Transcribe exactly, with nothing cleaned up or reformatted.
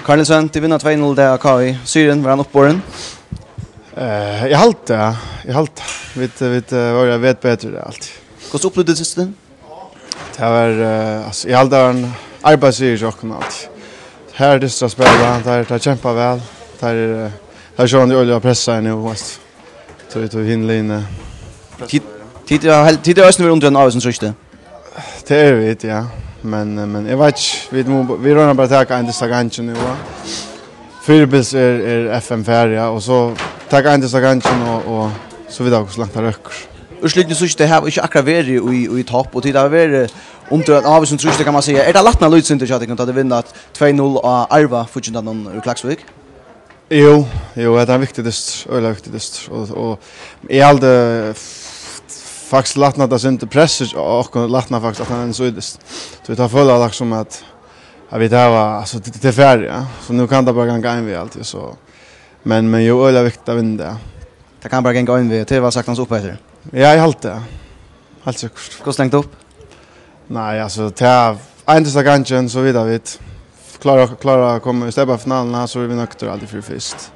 Karl Nielsen, tit vinna tvey null í dag á K I. Sigurin, var hann uppborin? Eh, eg haldi tað. Eg haldi tað. Vit, vit, eh, vóru eitt vet betri í dag, altíð. Hvussu upplivdi tú systir? Tað var, eh, altso, eg haldi tað var ein arbeiðssigur hjá okkum, altíð. Har er dystur at spæla, teir, teir kempa væl. Teir eru, eh, teir eru sjálvandi øgiliga pressaðir nú, veitst. Tí, tí hin liðini. Tit, tit eru hel-, tit eru eisini verið undir einum ávísum trýsti. Tað eru vit, ja. Men, eh, men eg veit ikki, vit mugu, vit royna bara at taka ein dyst av gangi nú, ja. Fyribils er, er F M farið, ja, og so taka ein dyst av gangi og, og so vita vit hvussu langt tað røkkur. Úrslitini síðst, tey hava ikki akkurát verið í, í topp, og tit hava verið undir einum ávísum trýsti, kann man siga. Er tað lætnað lítið sindur hjá tykkum, tá tit vinna tvey null á Arva fíggindanum úr Klaksvík? Jú, jú, hetta er ein viktig dystur, øgiliga viktig dystur. Og, og eg haldi f-, faktiskt lætnar tað sindur, pressið á okkum lætnar faktiskt, at hann er so yndist. So vit hava følt, liksom, at, at vit hava, altso, tað, tað er farið, ja. So nú kann tað bara ganga ein veg, altíð, so. Men, men jú, øgiliga viktigt at vinna tað, ja. Tað kann bara ganga ein veg, tað var saktans upp eftir. Ja, eg haldi tað. Heilt sikkurt. Hvussu langt upp? Nei, altso, tað er ein dyst av gangi, so vita vit. Klára, klára at koma í steypafinaluna, so eru vit nøgdir altíð fyri fyrst.